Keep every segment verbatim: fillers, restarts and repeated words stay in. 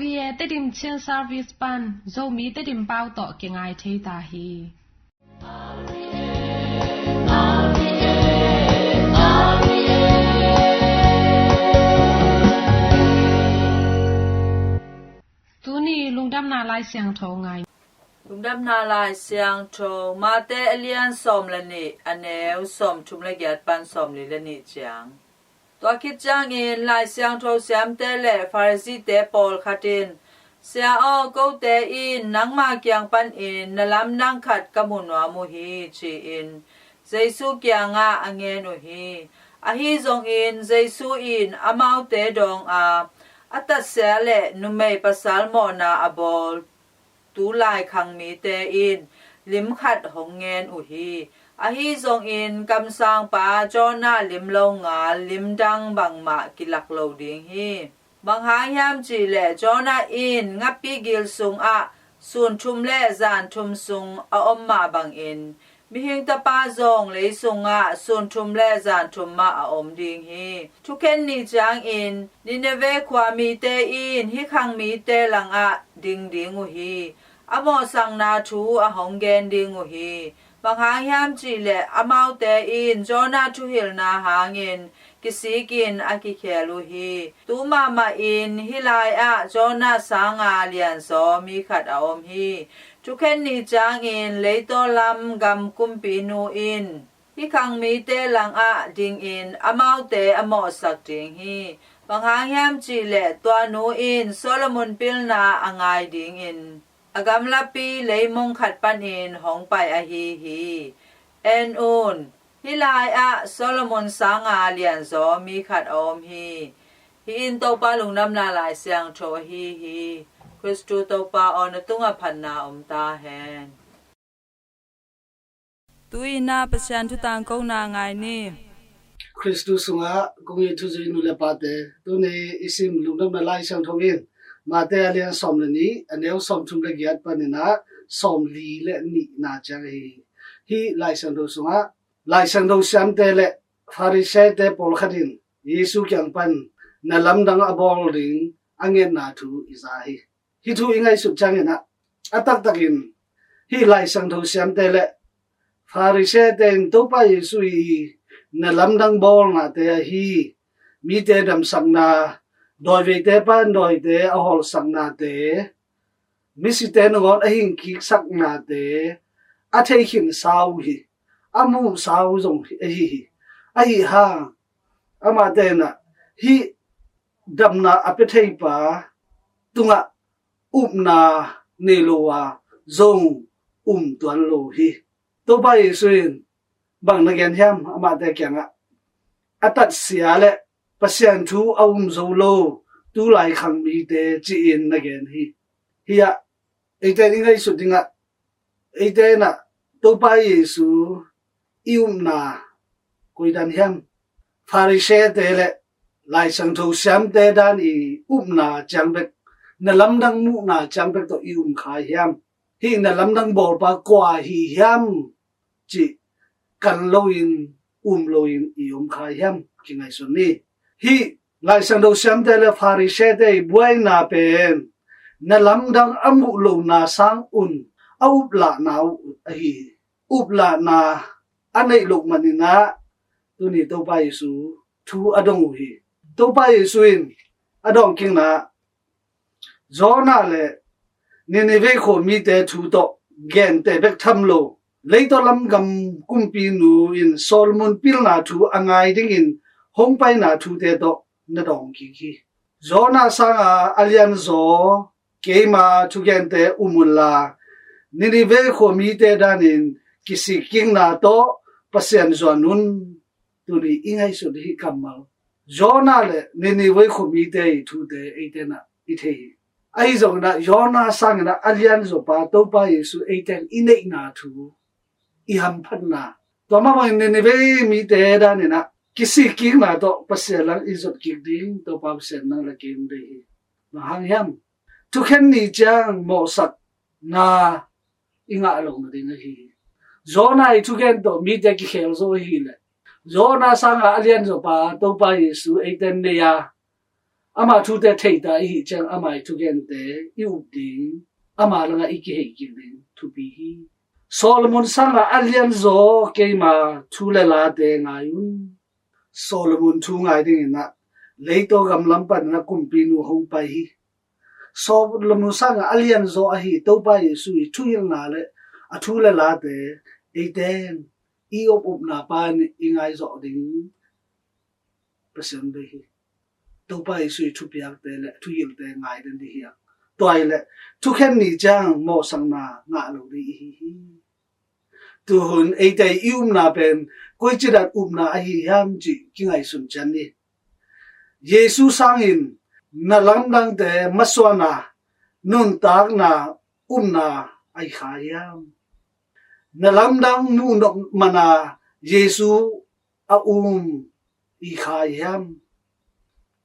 Pi e Tedim Chin Service pan Zomi Tedim pau tawh kingai thei ta hi. Tuni lungdamna Lai Siangtho ngai. Lungdamna Lai Siangtho, Mate a lian sawm le nih, a neu sawm thum le giat pan sawm li le nih ciang. Tua khit ciangin Lai Siangtho siamte le Pharisee-te pawlkhat in, "Sia aw, kote in nangma kiang panin na lamdang khat ka mu nuam uh hi," ci-in Jesu kiangah a ngen uh hi. Ahi zongin Jesu in amaute dawng a, a tatsia le numei pasal mawhna a bawl tu laikhang mite in lim khat hong ngen uh hi. Ahi zongin kamsangpa Jonah lim lo ngal lim dang bangmah kilak lo ding hi. Bang hang hiam cih leh Jonah in ngapi gil sungah sun thum le zan thum sung a om mah bangin, Mihing Tapa zong lei sungah sun thum le zan thum mah a om ding hi. Thukhen ni ciangin Nineveh khua mite in hih khang mite langah ding ding uh hi. A mawhsakna thu a hong gen ding uh hi. Bang hang hiam cih leh amaute in Jonah thuhilhna hangin kisikin a kikhel uh hi. Tu mahmah in hih lai-ah Jonah sanga lianzaw mi khat a om hi. Thukhen ni ciangin leitaw lam gam kumpinu in hih khang mite langah dingin amaute a mawhsak ding hi. Bang hang hiam cih leh tua nu in Solomon pilna a ngai dingin a gamlapi leimong khat panin hong pai ahi hi. En un, hih lai-ah Solomon sanga lianzaw mi khat a om hi. Hih in Topa lungdamna Lai Siangtho ahi hi. Khristu Topa aw, na tungah phatna om ta hen. Tu-in ah Pasian thu tangkona ngai ni. Khristu sungah kong it thuzui nu le pate, tuni i sim lungdamna Lai Siangtho in Mate a lian sawm le nih, a neu sawm thum le giat panin ah sawm li le nihna ciang ahi hi. Hih Lai Siangtho sungah Lai Siangtho siamte le Pharisee-te pawlkhat in Jesu kiang pan na lamdang a bawl ding a ngetna thu i za hi. Hih thu i ngaihsut ciangin ah, a taktakin hih Lai Siangtho siamte le Pharisee-te in Topa Jesu i na lamdang bawlnate ahi, mite damsakna, dawiveite pan dawite a hawlsaknate, misite nangawn a hingkiksaknate a thei khinsa uh hi. A muhsa uh zong ahi hi. Ahi hang amahte in ah hih damna a pia theipa tungah upna nei lo a zong um tuan lo hi. Topa Jesu in bang na gen hiam? Amahte kiangah a tatsia le Pasian thu a um zo lo tu laikhang mite ci-in na gen hi. Hih ah eite in i ngaihsut dingah, eite in ah Topa Jesu i upna koidan hiam? Pharisee-te le Lai Siangtho siamte dan i upna ciang bek, na lamdang muhna ciang bek tawh i um kha hiam? Hih na lamdang bawlpa kua hi hiam cih kan loin, um loin i om kha hiam? Kingaihsun ni. Hih Lai Siangtho siamte le Pharisee-te i buaina pen na lamdang a muh lona sang un a uplahna uh ahi hi. Uplahna a neih loh manin ah tuni Topa Jesu thu a dong uh hi. Topa Jesu in a dawngkikna, Jonah le Nineveh khua mite thu tawh gente bek tham lo, leitaw lam gam kumpinu in Solomon pilna thu a ngai dingin hong paina thute tawh na dawngkik hi. Jonah sanga a lianzaw keima thugente um unla, Nineveh khua mite danin kisikkikna tawh Pasian zuan un. Tuni i ngaihsut hih kammal, Jonah le Nineveh khua mite i thute eite in ah i thei hi. Ahi zongin ah Jonah sangin ah a lianzawpa Topa Jesu eite in i neihna thu, i hamphatna, tua mah bangin Nineveh mite danin ah kisikkikna tawh Pasian lang i zotkik ding Topa Pasian nang le kei hong deih hi. Bang hang hiam? Thukhen ni ciang mawhsakna i ngah lo nading ahi hi. Jonah i thugen tawh mite kikhel zo ahih leh, Jonah sanga a lianzawpa Topa Jesu eite in nei a, Ama thute theita i hih ciang ama i thugente i up ding, ama langah i kihei kik ding thupi hi. Solomon sangah a lianzaw keima thu le late ngai un. Solomon thu ngai dingin ah leitaw gamlam panin ah kumpinu hong pai hi. Solomon sangah a lianzaw ahi Topa Jesu i thuhilhna le a thu le late eite in i op upna pan i ngaizawh ding Pasian bei hi. Topa Jesu i thupiakte le thuhilhte ngai den dih hiam? Tua hi le thukhen ni ciang mawhsakna ngah lo dih i hi hi. Tuhun eite i upna pen koici dan upna ahi hiam cih kingaihsun cian ni. Jesu sangin na lamdangte masuanna, nuntakna, upna ahi kha hiam? Na lamdang nuhnop mana Jesu a um i kha hiam?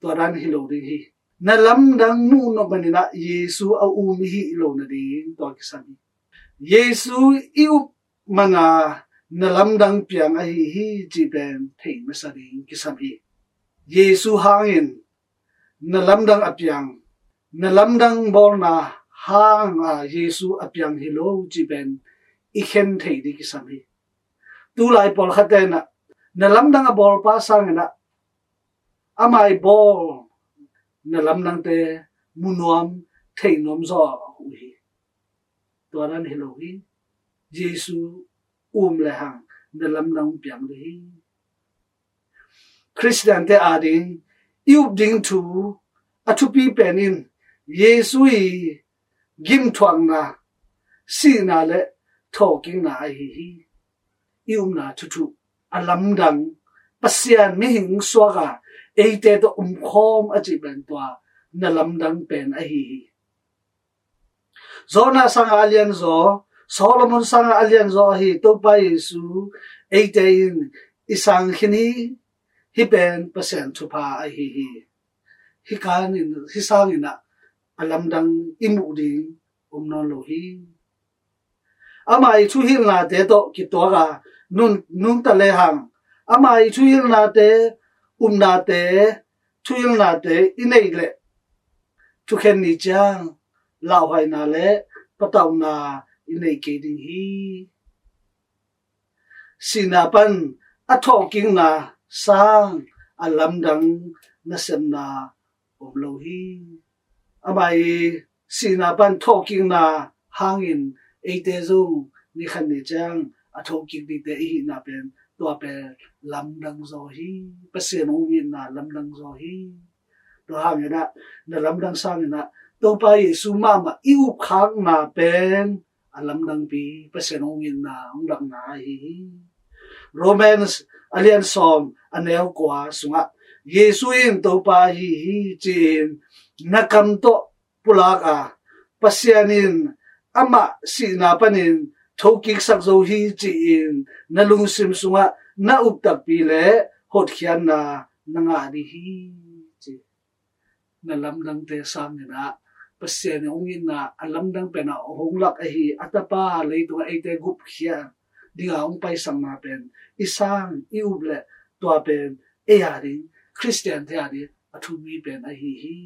Tua dan hi lo ding hi. Na lamdang nuhnop manin ah Jesu a um i hih lo nading tua kisam hi. Jesu i up mana na lamdang piang ahi hi cih pen thei masa ding kisam hi. Jesu hangin na lamdang a piang, na lamdang bawlna hanga Jesu a piang hi lo cih pen i khen thei ding kisam hi. Tulai pawlkhat tenah na lamdang a bawlpa sanginah ama i bawl na lamdangte munuam theinuam zaw uh hi. Tua dan hi lo hi. Jesu um le hang na lamdang piang ding hi. Khristiante ading i up ding thu a thupi pen in Jesu i gimthuakna, sihna le thawhkikna ahi hi. I upna thuthuh a lamdang, Pasian mihing suaka eite tawh umkhawm a cih pen tua na lamdang pen ahi hi. Jonah sangah a lianzaw, Solomon sangah a lianzaw ahi Topa Jesu eite in i sang khin hi. Hih pen Pasian thupha ahi hi. Hih kanin, hih sanginah a lamdang i muh ding om nawn lo hi. Ama i thuhilhnate tawh kituaka nun, nungta lehang ama i thuhilhnate, upnate, thuhilhnate i neih leh thukhen ni ciang lauhuaina le patauhna i neih kei ding hi. Sihna pan a thawhkikna sang a lamdang nasepna om lo hi. Ama i sihna pan thawhkikna hangin eite zong ni khat ni ciang a thawhkik dingte i hihna pen tua pen lamdang zaw hi. Pasian hong itna lamdang zaw hi. Tua hanginah na lamdang sanginah Topa Jesu mahmah i upkhakna pen a lamdangpi Pasian hong itna hong lakna ahi hi. Romans a lian sawm a neu kua sungah Jesu in Topa ahi hi ci-in na kam tawh pulak a, Pasian in amah sihna panin thokiksak zo hi ci-in na lungsim sungah na up takpi le hotkhiatna na ngah ding hi ci. Na lamdangte sanginah Pasian in hong itna a lamdang penah hong lak ahi a Tapa leitungah eite gupkhia dinga hong paisakna pen i sang i up le tua pen ei a ding, Khristiante a ding a thupi pen ahi hi.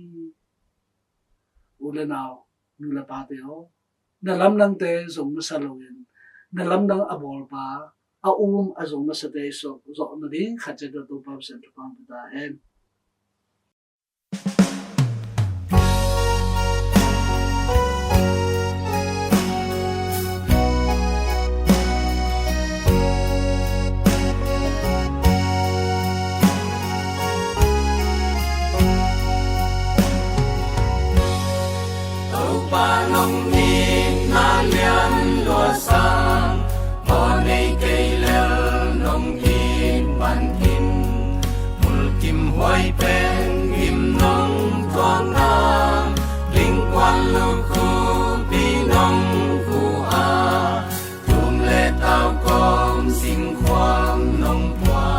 U le nau, nu le pate aw, na lamdangte zong masa loin na lamdang a bawlpa, a um a zong masate i zawh nading khat ciat Topa Pasian thupha hong pia ta hen. Topa nong itna lian luasa, aw nei kei lel nong it pan in, mulkim huai pen gim nong tuakna, lingkuan lukhupi nong hu a, tum le tau kawm singkhuam nong pua,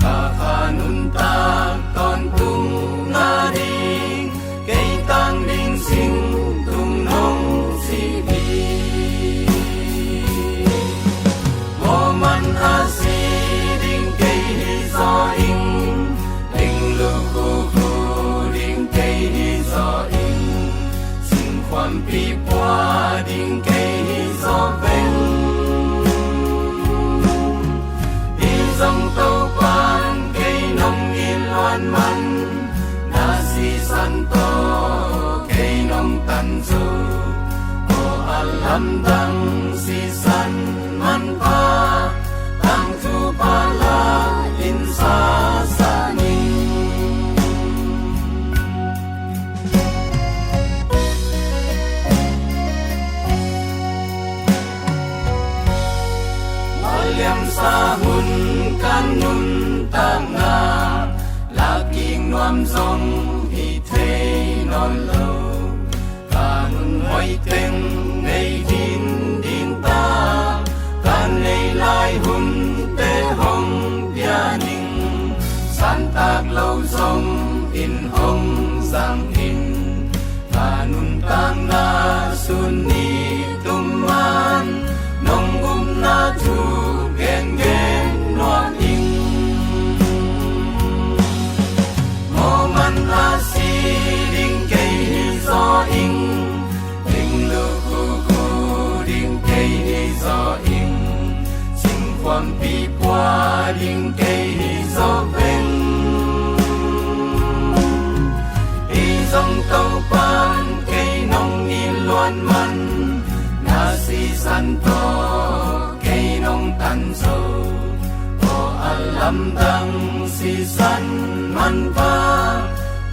ka kha nuntak tawntung nading, kei tang ding singtung nong si hi. Moman a si ding kei hi zaw ing, ding lu Lamdang sisan manpha, tangthu pala in sasa ning. Mawliamsa hun ka nuntakna, lakik nuam zong hi thei nawn lo. Ka nun hoih teng nei ding ding ta, ka nei lai hunte hong pia ning. Santak lo zong in hong zang in, ka nuntakna sun ni tum man, nong upna thu gengen nuam ing. Moment a si ding kei hi zaw ing, ding lu khuakhu ding kei hi zaw ing, singkhuampi pua ding kei hi zaw veng. Hi zong Topan kei nong it luat man, na sisan tawh kei nong tan zo. Aw a lamdang sisan manpha,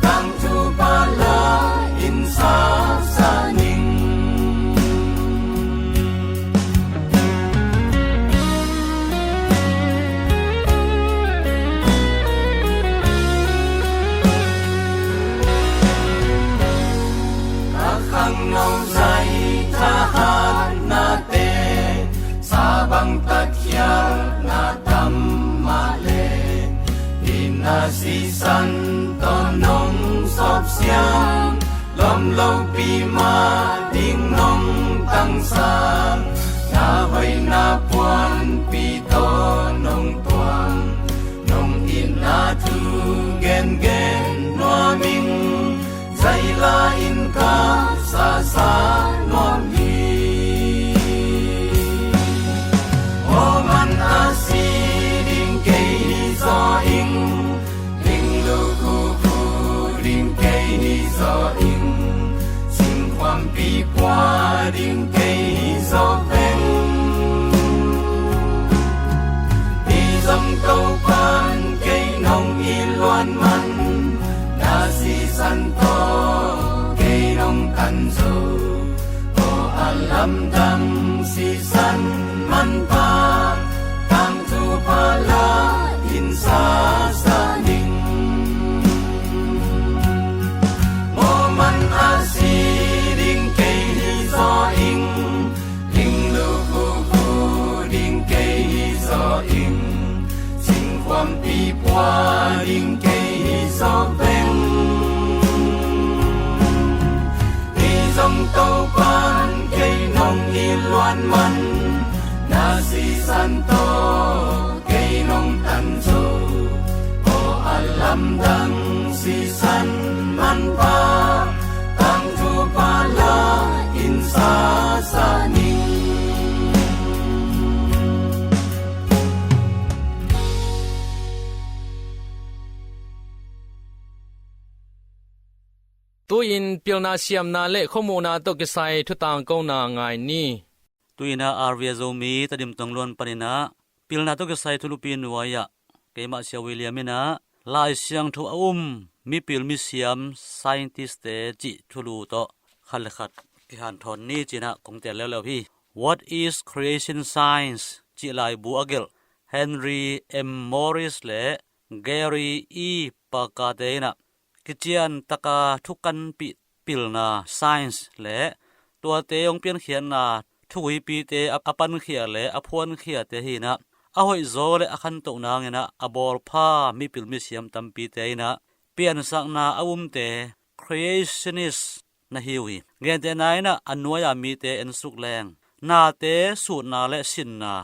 tangthu pala in sasa ning. Ka khangno zai thahatnate, sa bang tatkhialhna tam mah le, itna sisan tawh nong sawp siam, lawm lopi mah ding nong tangsa, na hoihna puanpi tawh nong tuam, nong itna thu gengen nuam ing, zaila in ka sasa nuam hi. Aw man a si ding kei hi zaw ing, ding lu khuakhu ding kei hi zaw ing, singkhuampi pua ding kei hi zaw veng. Hi zong Topan kei nong it luat man, na sisan tawh kei nong tan zo. Aw a lamdang sisan manpha, tangthu pala in sasa ning. Moment a si ding kei hi zaw ing, ding lu khuakhu ding kei hi zaw ing, singkhuampi pua ding kei hi zaw veng. Hi zong Topan kei nong it luat man, na sisan tawh kei nong tan zo. Aw a lamdang sisan manpha, tangthu pala in sasa ning. Tu-in pilna siamna le khuamuhna tawh kisai thutangkona ngai ni. Tu-in ah R V A Zomi Tedim tongluan panin ah pilna tawh kisai thulupi nuai-ah keimah Sia William in ah Lai Siangtho a um mipil misiam, scientist-te cih thulu tawh khat le khat kihanthawn ni ci-in ah kong tel leuleu hi. What is Creation Science? Cih laibu a gelh Henry M Morris le Gary E Packer-te in ah kician taka thukanpih pilna, science, le tuate hong piankhiatna thuguipite a, a pankhia le a phuankhiate hi-in ah a hoihzaw le a khantoh nangin ah a bawlpha mipil misiam tampite in ah piansakna a umte, creationist, na hi uh hi. Gentehna in ah a nuai-a mite en suk leng, nate sutna le sinna,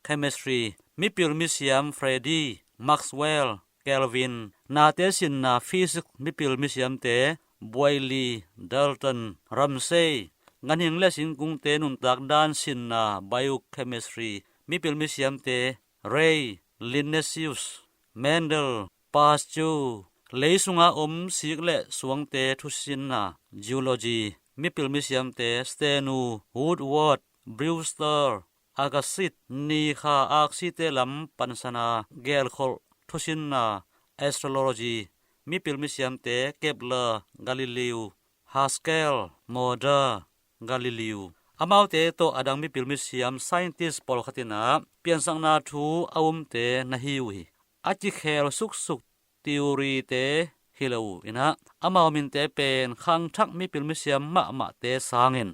chemistry, mipil misiam Freddy, Maxwell, Kelvin, nate sinna physics mipil misiamte Boyle, Dalton, Ramsay, ganhing le singkungte nuntak dan sinna biochemistry mipil misiamte Ray, Linnaeus, Mendel, Pasteur, lei sunga om sik le suangte thusinna geology, mipil misiamte Steno, Woodward, Brewster, Agassiz, ni kha aksite lam pansana gelkholh thusinna astrology, mipil misiamte Kepler, Galileo, Haskell, Mulder, Galileo. Amaute tawh a dang mipil misiam scientist pawlkhat in ah piansakna thu a umte na hi uh hi. A kikhel suksuk theory-te hi lo uh in ah, amau minte pen khangthak mipil misiam mahmahte sangin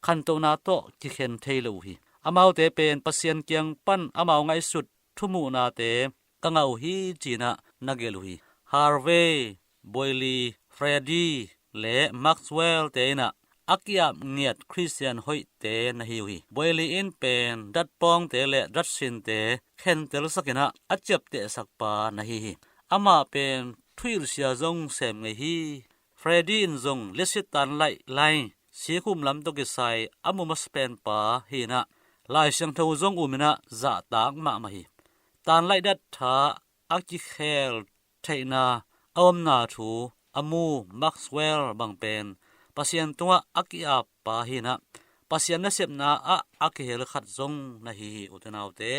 khantohna tawh kikhen thei lo uh hi. Amaute pen Pasian kiang pan amau ngaihsut thumuhnate ka ngah uh hi, ci-in ah na gelh uh hi. Harvey, Boyle, Freddy le Maxwell-te in ah a ki-ap ngiat Khristian hoihte na hi uh hi. Boyle in pen datpawngte le datsinte khentelsak in ah a ciaptehsakpa na hi hi. Amah pen thuhilhsia zong sem ngei hi. Freddy in zong liasia tanlaih lai sikhum lam tawh kisai a mu masa penpa hi in ah, Lai Siangtho zong um in ah zahtak mahmah hi. Tanlaih dattha a kikhel theihna a omna thu a mu Maxwell bang pen Pasian tungah a ki-appa hi in ah, Pasian nasepna ah a kihel khat zong na hi hi, ute naute.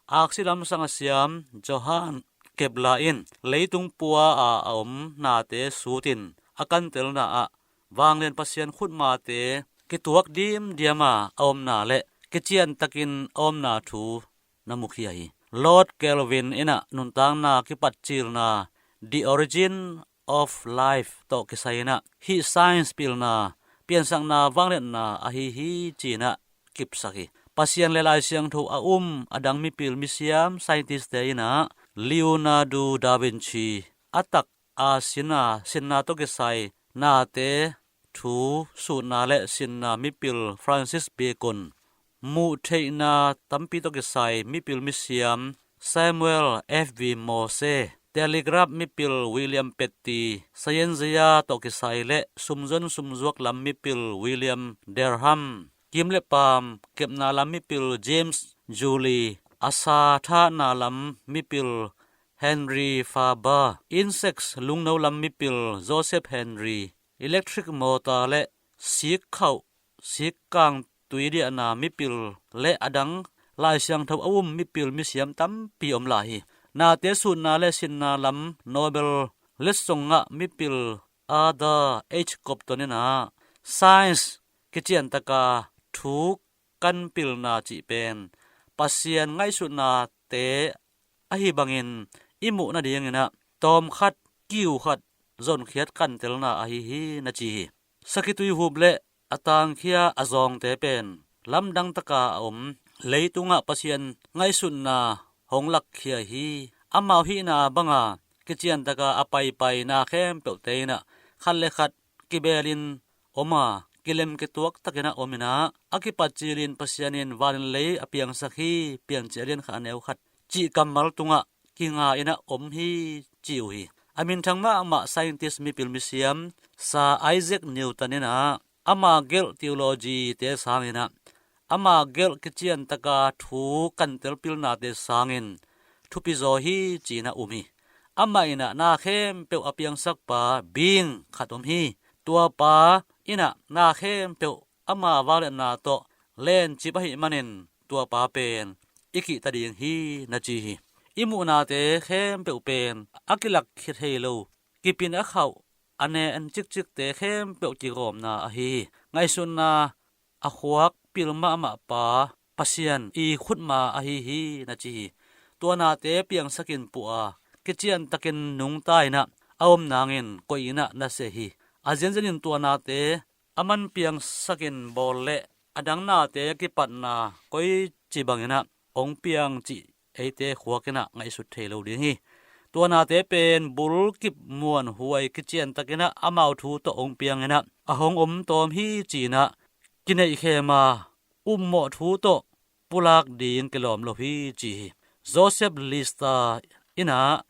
Aksi lamsang a siam Johann Kepler in leitung pua a a om nate sutin a kantelna ah vanglian Pasian khutmate kituak dimdiam a a omna le kiciantakin a omna thu na mukhia hi. Lord Kelvin in ah nuntakna kipatcilna The Origin of Life tawh kisai in ah hih science pilna piansakna vangliatna ahi hi, ci-in ah kipsak hi. Pasian le Lai Siangtho a um a dang mipil misiam scientist-te in ah Leonardo da Vinci a tak a sin a sinna tawh kisai nate thu sutna le sinna mipil Francis Bacon, muhtheihna tampi tawh kisai mipil misiam Samuel F V Morse, telegraph mipil William Petty, science-a tawh kisai le sumzon sumzuak lam mipil William Derham, kim le paam kepna lam mipil James Joule, a sa thahna lam mipil Henry Faber, insects lungno lam mipil Joseph Henry, electric motor le sikkhauh, sikkang tuidiahna mipil le a dang Lai Siangtho a um mipil misiam tampi om lai hi. Nate sutna le sinna lam Nobel letsong ngah mipil Arthur H Compton in ah science kiciantaka thu kan pilna cih pen Pasian ngaihsutnate ahi bangin i muh nadingin ah tawmkhat kiu khat zonkhiat kantelna ahi hi, na ci hi. Sakhi tuihup le a tangkhia a zawngte pen lamdang taka a om, leitungah Pasian ngaihsutna hong lakkhia hi. Amau hihna banga kiciantaka a paipai na khempeuhte in ah khat le khat kibelin om a, kilem kituak takin ah om in ah, a kipatcilin Pasian in van le lei a piangsak hi, Piancil a lian khat a neu khat cih kammal tungah kinga in ah om hi, ci uh hi. A minthang mahmah scientist mipil misiam Sir Isaac Newton in ah ama gelh theology-te sangin ah ama gelh kiciantaka thu kantel pilnate sangin thupi zaw hi, ci-in ah um hi. Amah in ah na khempeuh a piangsakpa being khat om hi. Tuapa in ah na khempeuh ama vangliatna tawh lencip ahih manin tuapa pen i kihta ding hi, na ci hi. I muhnate khempeuh pen a kilakkhia thei lo, kipin a khauh, a nen cikcikte khempeuh kigawmna ahi hi. Ngaihsutna a khuak pil mahmahpa Pasian i khutma ahi hi, na ci hi. Tua nate piangsakin puh a, kiciantakin nungta in ah a om nangin koih in ah na seh hi. A zenzenin tua nate a man piangsakin bawl leh a dang nate kipatna koici bangin ah hong piang cih eite khuak in ah ngaihsut thei lo ding hi. Tua nate pen bulkip muanhuai kiciantakin ah amau thu tawh hong piang in ah a hong om tawm hi, ci-in ah kineihkhem a ummawh thu tawh pulak ding kilawm lo hi, ci hi. Joseph Lister in ah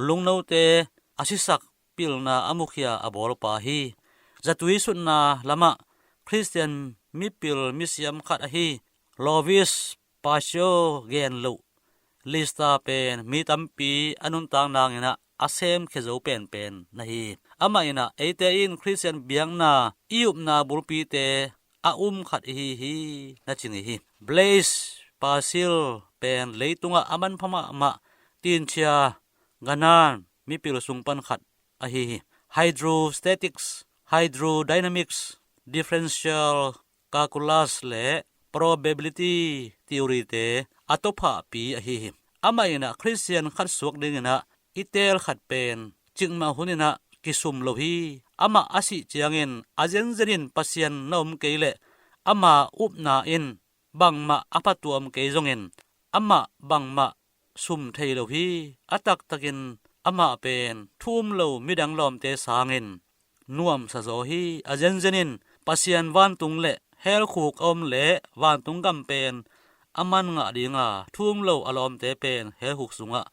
lungnote a sisak pilna a mukhia a bawlpa hi. Zatui sutna lamah Khristian mipil misiam khat ahi Louis Pasteur gen loh Lister pen mi tampi a nuntak nangin ah a semkhia zo penpen na hi hi. Amah in ah eite in Khristian biakna i upna bulpite a um khat i hi hi, na ci ngei hi. Blaise Pascal pen leitungah a manpha mahmah tinchia ganan mipil sung pan khat ahi hi. Hydrostatics, hydrodynamics, differential calculus le probability theory te a tawphahpi ahi hi. Amah in ah Khristian khat suak dingin ah i teel khat pen cikmah hun in ah kisum lo hi. Amah a sih ciangin a zenzen in Pasian na om kei leh ama upna in bangmah a phatuam kei zongin amah bangmah sum thei lo hi. A taktakin amah pen thu um lo midang lawmte sangin nuamsa zaw hi. A zenzen in Pasian vantung le helkhuk a om le vantung gam pen a man ngah dinga thu um lo a lawmte pen helkhuk sungah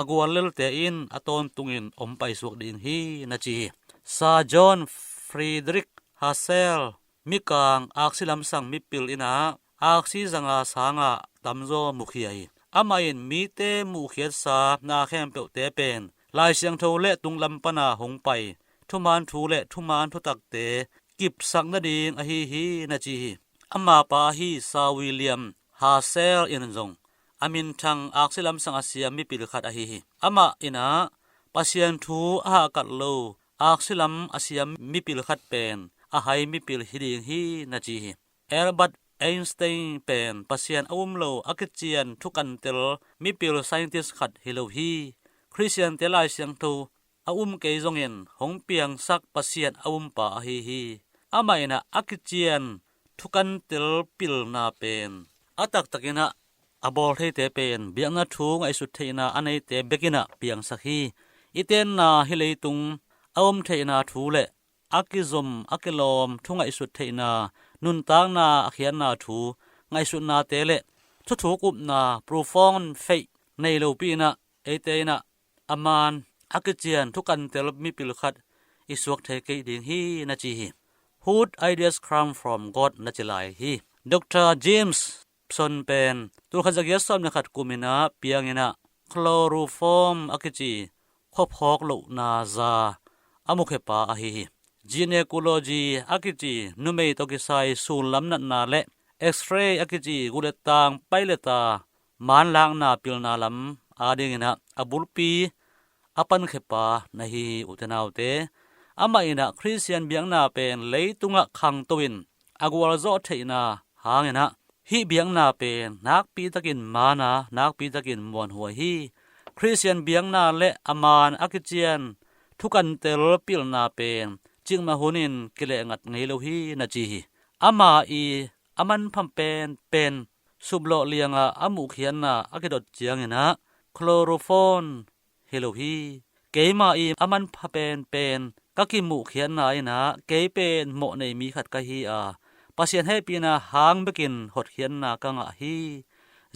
a guallelte in a tawntungin om paisuak ding hi, na ci hi. Sir John Frederick Herschel, mikang aksi lamsang mipil in ah aksi zanga sangah tamzaw mukhia hi. Amah in mite muhkhiatsa na khempeuhte pen Lai Siangtho le tunglam pana hong pai thuman thu le thuman thutakte kipsak nading ahi hi, na ci hi. Amapa ahi Sir William Herschel in zong a minthang aksi lamsang a siam mipil khat ahi hi. Amah in ah Pasian thu a hahkat lo aksi lam a siam mipil khat pen a hai mipil hi ding hi, na ci hi. Albert Einstein pen Pasian a um lo a kician thukantel mipil scientist khat hi lo hi. Khristiante Lai Siangtho a um kei zongin hong piangsak Pasian a umpa ahi hi. Amah in ah a kician thukantel pilna pen a taktakin ah a bawl theite pen biakna thu ngaihsut theihna a neite bek in ah piangsak hi. I tenna hih leitung a om theihna thu le a kizom a kilawm thu ngaihsut theihna, nuntakna a khiatna thu ngaihsutnate le thuthuk upna profound faith nei lopi in ah eite in ah a man a kician thukantel mipil khat i suak thei kei ding hi, na ci hi. Whose ideas come from God, na ci lai hi. Dr James Gibson pen tulkhat zagiat sawm le khat kum in ah piang in ah chloroform a kici khuaphawk lohna za a mukhia pa ahi hi. Gynecology a kici numei tawh kisai sullam natna le X-ray a kici guletaang paileta manlakna pilna lam adingin ah a bulpi a pankhia pa na hi hi, ute naute. Amah in ah Khristian biakna pen leitungah khangto in a gualzawh theihna hangin ah hih biakna pen nakpitakin man a, nakpitakin muanhuai hi. Khristian biakna le a man a kician thukantel pilna pen cikmah hunin kilehngat ngei lo hi, na ci hi. Ama i a manpha penpen suplawh lianga a muhkhiatna a kidot ciangin ah chloroform hi lo hi. Keima i a manpha penpen ka kimuhkhiatna in ah kei pen mawhnei mi khat ka hi a, Pasian hehpihna hang bekin hotkhiatna ka ngah hi.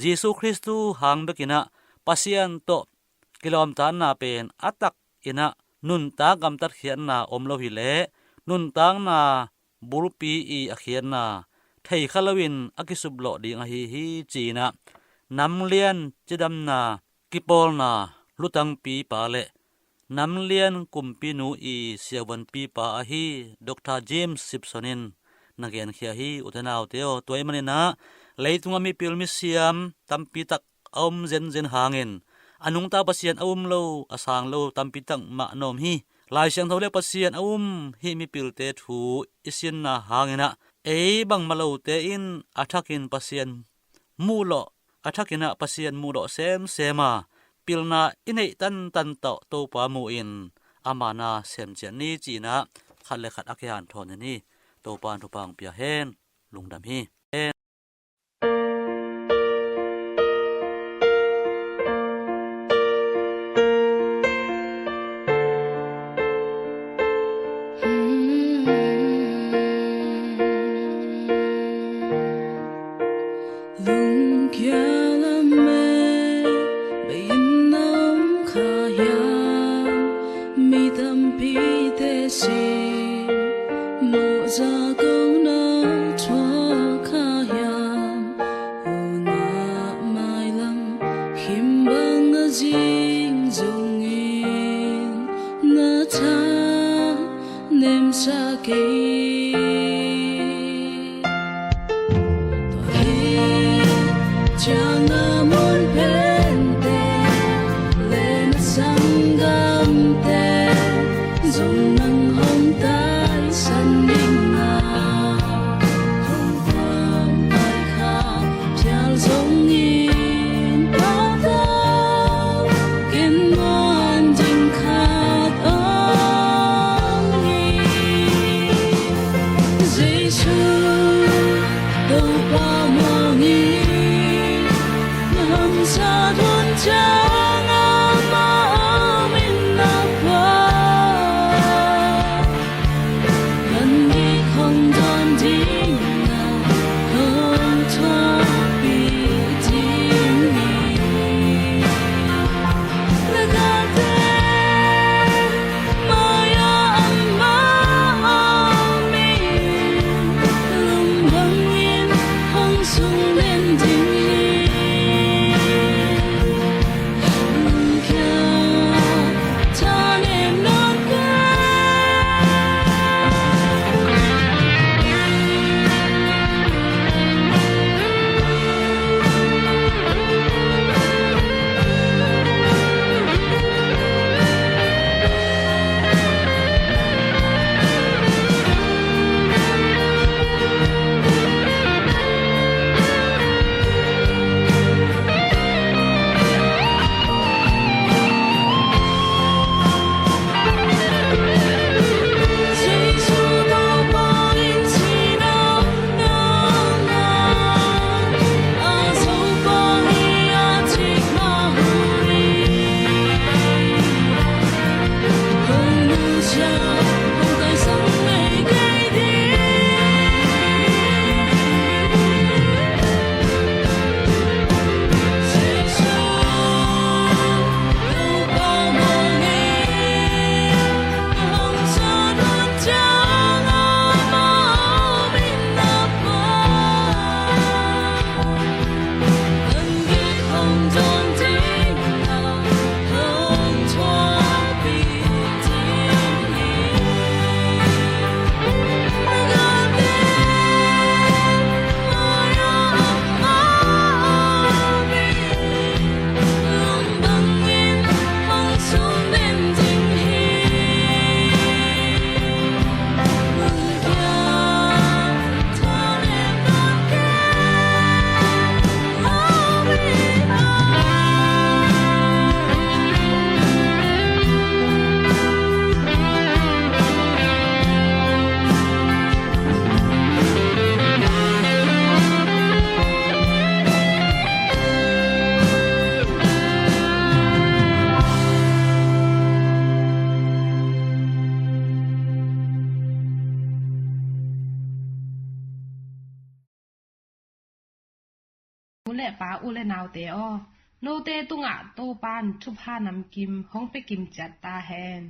Jesu Khristu hang bekin ah Pasian tawh kilawmtatna pen a tak in ah nuntak gamtatkhiatna om lo hileh nuntakna bulpi i a khiatna theikha loin a kisuplawh ding ahi hi, ci-in ah namlian cidamna kipawlna lutangpipa le namlian kumpinu i siavuanpipa ahi Dr James Gibson in na genkhia hi, ute naute aw. Tua ahih manin ah leitung a mipil misiam tampi tak a om zenzen hangin a nungta Pasian a um lo, a sang lo tampi tak mah na om hi. Lai Siangtho le Pasian a um hih mipilte thu i sinna hangin ah ei bangmah lote in a thakin Pasian muhlawh, a thakin ah Pasian muhlawh semsem a, pilna i neih tantan tawh Topa mu-in ama na semciat ni, ci-in ah khat le khat a kihanthawn ni. Topa in thupha hong pia hen. Lungdam hi. Lungkia lam e, bei in na om kha hiam? Mi tampite sin mawhza ko na thuak kha hiam? Unau mailam khim bang a zing zong hi. Nu le pa, u le naute aw, note tungah Topa'n thupha namkim hong pia kim ciat ta hen.